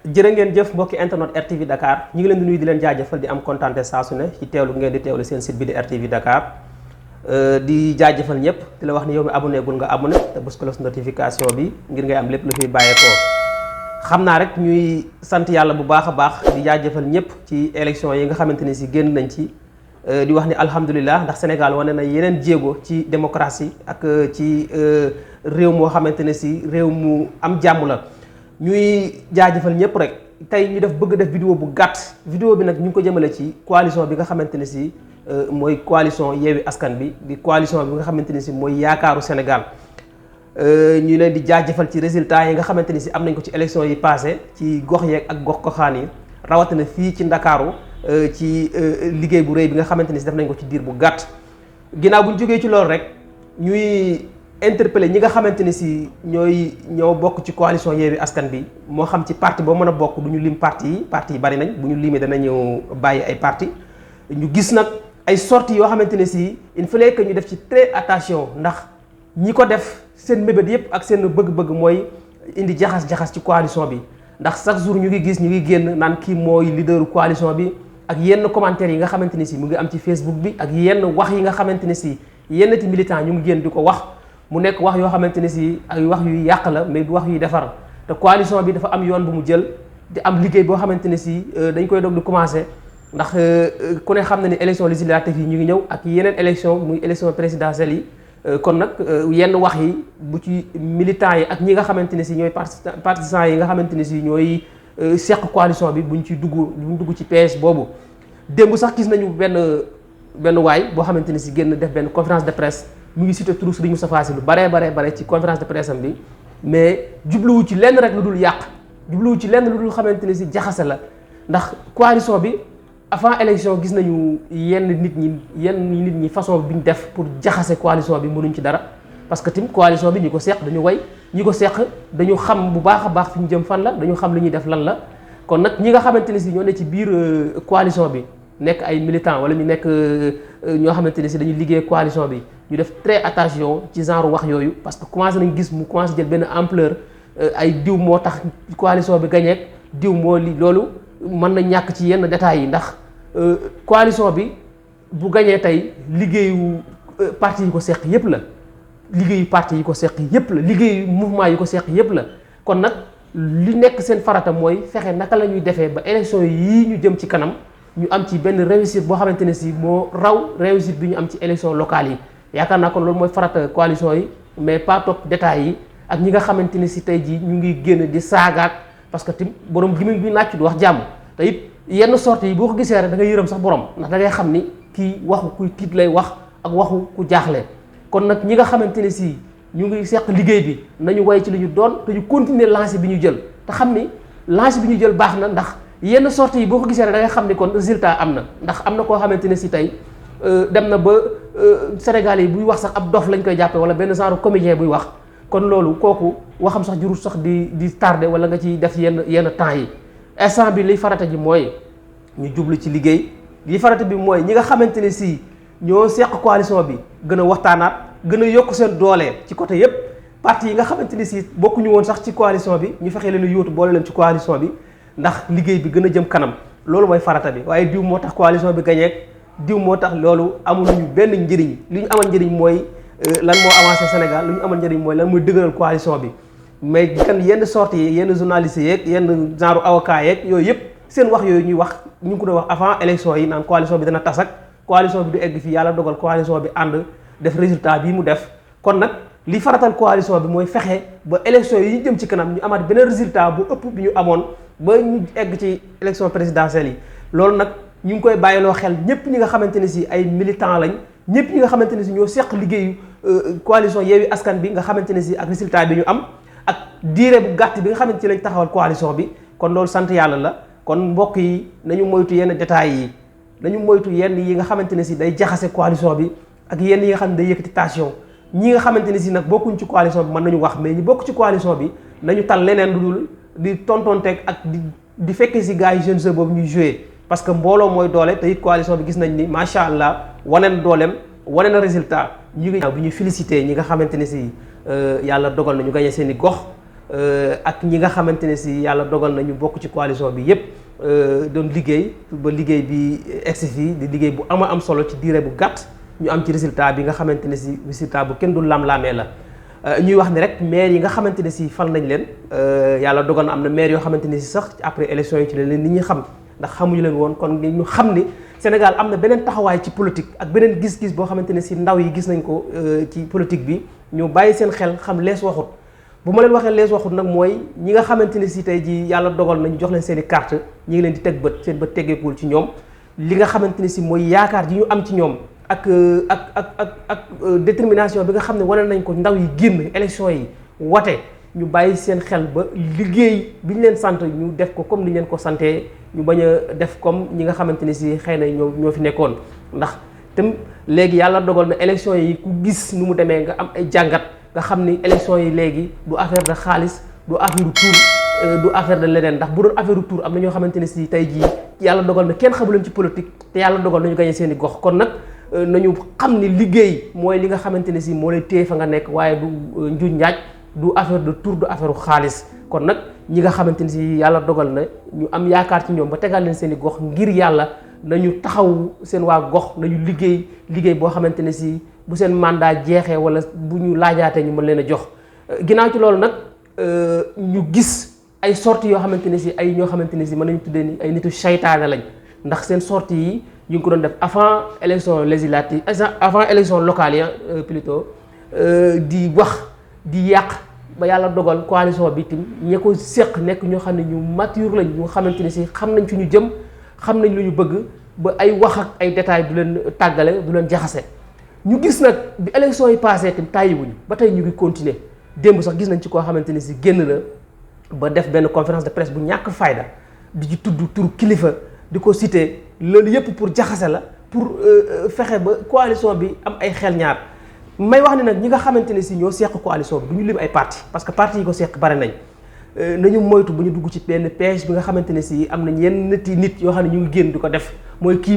jërë ngeen jëf mbokki internet RTV Dakar ñu ngi leen di nuyu di leen jaajëfal di am kontaante saa su ne ci teewlu ngeen di teewlu seen site bi di RTV Dakar di jaajëfal ñëpp di la wax ni yow mi abonné gul nga abonné te bës cloche notification bi ngir ngay am lépp lu fiy bàyyeekoo. xam naa rek ñuy sant yàlla bu baax a baax di jaajëfal ñëpp ci élection yi nga xamante ni si génn nañ ci di wax ni alhamdulilah ndax Sénégal wane na yeneen jéego ci démocratie ak ci réew moo xamante ne si réew mu am jàmm la. ñuy jaajëfal ñëpp rek tey ñu bëgg def vidéo bu gàtt vidéo bi nag ñu ngi ko jëmale ci coalition bi nga xamante ne si mooy coalition Yewwi Askan bi di coalition bi nga xamante ne si mooy yaakaaru Sénégal ñu leen di jaajëfal ci résultat yi nga xamante ni si am nañ ko ci élection yi passé ci gox yeeg ak gox goxaan yi rawatina fii ci Ndakaaru ci liggéey bu rëy bi nga xamante ni si def nañ ko ci diir bu gàtt. ginnaaw bu ñu jógee ci loolu rek ñuy interpellé ñi nga xamante ni si ñoo bokk ci coalition Yewwi Askan bi moo xam ci parti boo mën a bokk du ñu lim parti yi bari nañ bu ñu limee danañu bàyyi ay parti ñu gis nag ay sorties yoo xamante ne si il fallait que ñu def ci très attention ndax ñi ko def seen mébét yépp ak seen bëgg-bëgg mooy indi jaxas-jaxas ci coalition bi ndax chaque jour ñu ngi gis ñu ngi génn naan kii mooy leaderu coalition bi ak yenn commentaires yi nga xamante ni si mu ngi am ci Facebook bi ak yenn wax yi nga xamante ne si yenn ti militants ñu ngi génn di ko wax mu nekk wax yoo xamante ne si ay wax yuy yàq la mais du wax yuy defar te coalition bi dafa am yoon bu mu jël di am liggéey boo xamante ne si dañ koy doog di commencer ndax ku ne xam na ni élection législative yi ñu ngi ñëw ak yeneen élection muy élection présidentielle yi kon nag yenn wax yi bu ci militants yi ak ñi nga xamante ne si ñooy partisans yi nga xamante ne si ñooy seq coalition bi buñ dugg ci piège boobu. démb sax gis nañu benn waay boo xamante ne si génn def benn conférence de presse mu ngi cité turu Serigne Moustapha Sy lu bare ci conférence de presse am bi mais jubluwu ci lenn rek lu dul yàq jubluwu ci lenn lu dul xamante ne si jaxase la ndax coalition bi avant élection gis nañu yenn nit ñi façon bi ñu def pour jaxase coalition bi mënuñ ci dara parce que tim coalition bi ñi ko seq dañu xam bu baax a baax fi ñu jëm fan la dañu xam li ñuy def lan la kon nag ñi nga xamante ne si ñoo ne ci biir coalition bi nekk ay militants wala ñu nekk ñoo xamante ne si dañuy liggéey coalition bi ñu def très attention ci genre wax yooyu parce que commencé nañ gis mu commencé jël benn ampleur ay diw moo tax coalition bi gañeek diw moo li loolu mën na ñàkk ci yenn détails yi ndax coalition bi bu gañee tey liggéeyu parti yi ko seq yépp la liggéeyu parti yi ko seq yépp la liggéeyu mouvement yi ko seq yépp la kon nag li nekk seen farata mooy fexe naka la ñuy defee ba élection yii ñu jëm ci kanam ñu am ci benn réussite boo xamante ne si moo raw réussite bi ñu am ci élection locale yi yaakaar naa kon loolu mooy farata coalition yi mais pas topp détails yi ak ñi nga xamante ne si tey jii ñu ngi génn di saagaat parce que tim borom gimiñ bi nàcc du wax jàmm te it yenn sorties yi boo ko gisee rek da ngay yërëm sax borom ndax da ngay xam ni kii waxu kuy tiit lay wax ak waxu ku jaaxle kon nag ñi nga xamante ne si ñu ngi seq liggéey bi nañu way ci li ñu doon te ñu continuer lancé bi ñu jël te xam ni lancé bi ñu jël baax na ndax yenn sorties yi boo ko gisee rek da ngay xam ni kon résultat am na ndax am na koo xamante ne si tey dem na ba Sénégal yi buy wax sax ab dof lañ koy jàppee wala benn genre comédien buy wax kon loolu kooku waxam sax jurul sax di tardé wala nga ci def yenn temps yi instant bi liy farata ji mooy ñu jublu ci liggéey li farata bi mooy ñi nga xamante ne si ñoo seq coalition bi gën a waxtaanaat gën a yokk seen doole ci côté yépp parti yi nga xamante ni si bokkuñu woon sax ci coalition bi ñu fexe leen a yóotu boole leen ci coalition bi ndax liggéey bi gën a jëm kanam loolu mooy farata bi waaye diw moo tax coalition bi gañeek diw moo tax loolu amuluñu benn njëriñ li ñu amal njëriñ mooy lan moo avancé Sénégal li ñu amal njëriñ mooy lan mooy dëgëral coalition bi mais kan yenn sorties yi yenn journalistes yeeg yenn genre avocat yeeg yooyu yëpp seen wax yooyu ñuy wax ñu ngi ko doon wax avant élection yi naan coalition bi dana tas ak coalition bi du egg fii yàlla dogal coalition bi ànd def résultat bii mu def kon nag li faratal coalition bi mooy fexe ba élection yi ñu jëm ci kanam ñu amaat beneen résultat bu ëpp bi ñu amoon ba ñu egg ci élection présidentielle yi loolu nag ñu ngi koy bàyyiloo xel ñëpp ñi nga xamante ne si ay militants lañ ñëpp ñi nga xamante ne si ñoo seq liggéeyu coalition Yewwi Askan bi nga xamante ne si ak résultat bi ñu am ak diire bu gàtt bi nga xamante ci lañ taxawal coalition bi kon loolu sant yàlla la kon mbokk yi nañu moytu yenn détails yi nañu moytu yenn yi nga xamante ne si day jaxase coalition bi ak yenn yi nga xam ne day yëkkati tension ñi nga xamante ne si nag bokkuñ ci coalition bi mën nañu wax mais ñi bokk ci coalition bi nañu tal leneen lu dul di tontonteeg ak di fekkee si gars yi jeune boobu ñuy joué parce que mbooloo mooy doole te it coalition bi gis nañ ni macha allah wane na dooleem wane na résultat. ñu ngi bi ñu félicité ñi nga xamante ne si yàlla dogal na ñu gagné seen i gox ak ñi nga xamante ne si yàlla dogal na ñu bokk ci coalition bi yépp doon liggéey ba liggéey bi egsi fii di liggéey bu am solo ci diire bu gàtt ñu am ci résultat bi nga xamante ne si résultat bu kenn du lam-laamee la. ñuy wax ni rek maire yi nga xamante ne si fal nañ leen yàlla dogal na am na maire yoo xamante ne si sax après élection yi ci la leen nit ñi xam ndax xamuñu leen woon kon ñu xam ni Sénégal am na beneen taxawaay ci politique ak beneen gis-gis boo xamante ne si ndaw yi gis nañ ko ci politique bi ñu bàyyi seen xel xam lees waxut. bu ma leen waxee lees waxut nag mooy ñi nga xamante ne si tey ji yàlla dogal nañu jox leen seen i carte ñi ngi leen di teg bët seen bët teggeekul ci ñoom li nga xamante ne si mooy yaakaar ji ñu am ci ñoom ak détermination bi nga xam ne wane nañ ko ndaw yi génn élection yi wate ñu bàyyi seen xel ba liggéey bi ñu leen sant ñu def ko comme ni ñu leen ko santee ñu bañ a def comme ñi nga xamante ne si xëy na ñoo fi nekkoon ndax tam léegi yàlla dogal na élection yi ku gis nu mu demee nga am ay jàngat nga xam ni élection yi léegi du affaire de xaalis du affaire tour du affaire de leneen ndax bu doon affaire tour am na ñoo xamante ne si tey jii yàlla dogal na kenn xamu leen ci politique te yàlla dogal nañu gagné seen i gox kon nag nañu xam ni liggéey mooy li nga xamante ne si moo lay téye fa nga nekk waaye du njuuj njaaj du affaire de tour du affaire xaalis kon nag ñi nga xamante ne si yàlla dogal na ñu am yaakaar ci ñoom ba tegal leen seen i gox ngir yàlla nañu taxaw seen waa gox nañu liggéey boo xamante ne si bu seen mandat jeexee wala bu ñu laajaatee ñu mën leen a jox ginnaaw ci loolu nag ñu gis ay sorties yoo xamante ne si ay ñoo xamante ne si mën nañu tuddee ni ay nitu saytaane lañ ndax seen sorties yi ñu ngi ko doon def avant élection législative avant élection locale ya plutôt di wax di yàq ba yàlla dogal coalition bi tim ñi ko séq nekk ñoo xam ne ñu mature lañ ñu xamante ne si xam nañ fi ñu jëm xam nañ lu ñu bëgg ba ay wax ak ay détails du leen tàggale du leen jaxase ñu gis nag bi élection yi passé tim tàyyiwuñu ba tey ñu ngi continuer démb sax gis nañ ci koo xamante ne si génn na ba def benn conférence de presse bu ñàkk fayda di ci tudd turu kilifa di ko cité loolu yëpp pour jaxase la pour fexe ba coalition bi am ay xel ñaar may wax ne nag ñi nga xamante ne si ñoo seq coalition bi du ñu lim ay parti parce que parti yi ko seq bari nañ nañu moytu bu ñu dugg ci benn piège bi nga xamante ne si am nañ yenn nit yoo xam ne ñu ngi génn di ko def mooy kii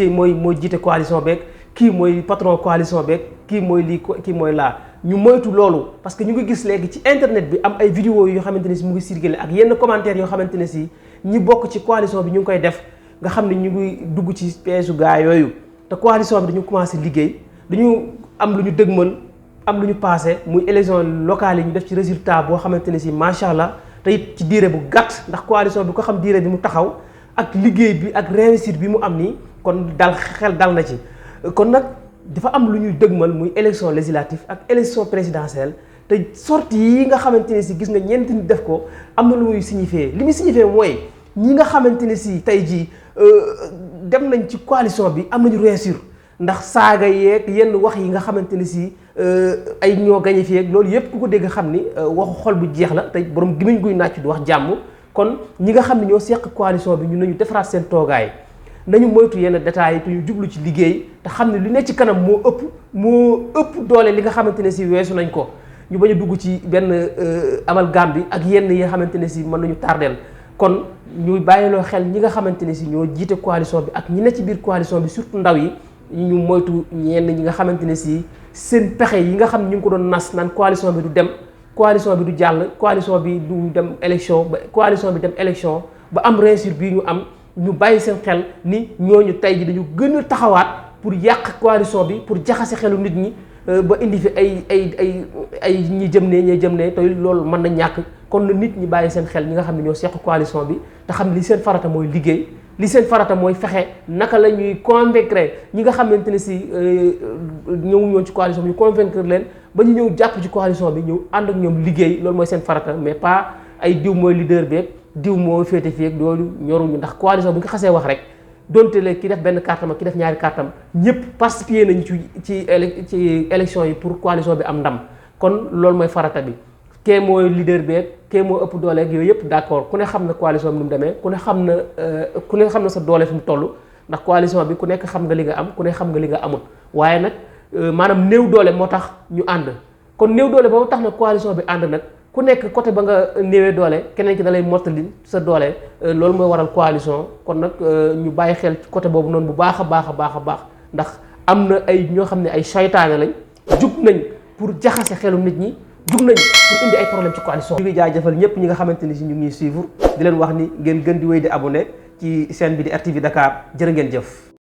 mooy jiite coalition beeg kii mooy patron coalition beeg kii mooy lii kii mooy laa ñu moytu loolu parce que ñu ngi gis léegi ci internet bi am ay vidéo yoo xamante ne si mu ngi circulé ak yenn commentaires yoo xamante ne si ñi bokk ci coalition bi ñu ngi koy def nga xam ne ñu ngi dugg ci piège gaa yooyu te coalition bi dañu commencé liggéey dañu am lu ñu dëgmal am lu ñu passé muy élection locale yi ñu def ci résultat boo xamante ne si macha allah te it ci diire bu gàtt ndax coalition bi ko xam diire bi mu taxaw ak liggéey bi ak réussite bi mu am nii kon xel dal na ci kon nag dafa am lu ñuy dëgmal muy élection législative ak élection présidentielle te sortie yi nga xamante ne si gis nga ñeenti nit def ko am na lu muy signifié li muy signifié mooy ñi nga xamante ne si tey jii dem nañ ci coalition bi am nañu réussir ndax saaga yeeg yenn wax yi nga xamante ne si ay ñoo gañe fi yeeg loolu yëpp ku ko dégg xam ni waxu xol bu jeex la te borom gimiñ guy nàcc du wax jàmm kon ñi nga xam ne ñoo seq coalition bi ñu nañu defaraat seen toogaay nañu moytu yenn détails yi te ñu jublu ci liggéey te xam ne li ne ci kanam moo ëpp doole li nga xamante ne si weesu nañ ko ñu bañ a dugg ci benn amalgame bi ak yenn yi nga xamante ne si mën nañu tardeel kon ñu bàyyiloo xel ñi nga xamante ne si ñoo jiite coalition bi ak ñi ne ci biir coalition bi surtout ndaw yi ñu moytu ñenn ñi nga xamante ne si seen pexe yi nga xam ñu ngi ko doon nas naan coalition bi du dem coalition bi du jàll coalition bi du dem élection ba coalition bi dem élection ba am réussite bii ñu am ñu bàyyi seen xel ni ñooñu tey ji dañu gën a taxawaat pour yàq coalition bi pour jaxase xelu nit ñi ba indi fi ay ñi jëm ne ñee jëm ne te loolu mën na ñàkk kon na nit ñi bàyyi seen xel ñi nga xam ne ñoo seq coalition bi te xam ne li seen farata mooy liggéey li seen farata mooy fexe naka la ñuy convaincre ñi nga xamante ne si ñëwuñoon ci coalition bi ñu convaincre leen ba ñu ñëw jàpp ci coalition bi ñëw ànd ak ñoom liggéey loolu mooy seen farata mais pas ay diw mooy leader beeg diw moo féete fii ak loolu ñoruñu ndax coalition bi nga xasee wax rek donte léegi ki def benn cartam ak ki def ñaari cartam ñëpp participer nañu ci élection yi pour coalition bi am ndam kon loolu mooy farata bi kee mooy leader beeg kee moo ëpp dooleeg yooyu yëpp d'accord ku ne xam na coalition bi nu mu demee ku ne xam na sa doole fi mu toll ndax coalition bi ku nekk xam nga li nga am ku ne xam nga li nga amul waaye nag maanaam néew doole moo tax ñu ànd kon néew doole boobu tax na coalition bi ànd nag ku nekk côté ba nga néewee doole keneen ki da lay mottali sa doole loolu mooy waral coalition kon nag ñu bàyyi xel ci côté boobu noonu bu baax a baax a baax a baax ndax am na ay ñoo xam ne ay saytaane lañ jug nañ pour jaxase xelu nit ñi jug nañ pour indi ay problème ci coalition. ñu ngi jaajëfal ñëpp ñi nga xamante ni si ñu ngi ñuy suivre di leen wax ni ngeen gën di wéy di abonné ci chaîne bi di RTV Dakar jërë ngeen jëf.